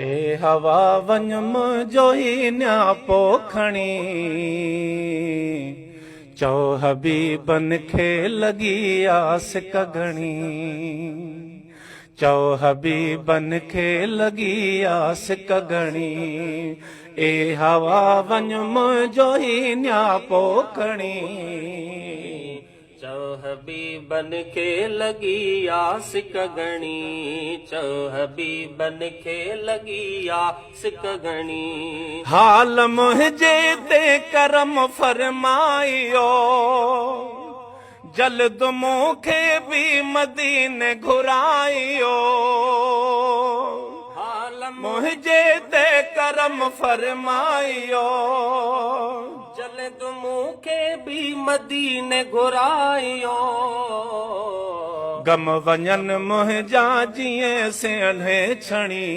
اي هوا وڃ منهنجو هي نياپو کڻي، چئو حبيبن کي لڳي آ سڪ گهڻي، چئو حبيبن کي لڳي آ سڪ گهڻي، اي هوا وڃ منهنجو هي نياپو کڻي. چئو حبيبن کي لڳي آ سڪ گهڻي، چئو حبيبن کي لڳي آ سڪ گهڻي. حال منهنجي تي ڪرم فرمائيو، جلد مون کي به مديني گهرائيو. حال منهنجي تي ڪرم فرمائيو. جلد مون کي به مديني گهرائيو. غم وڃن منهنجا جيئن سينهي ڇڻي.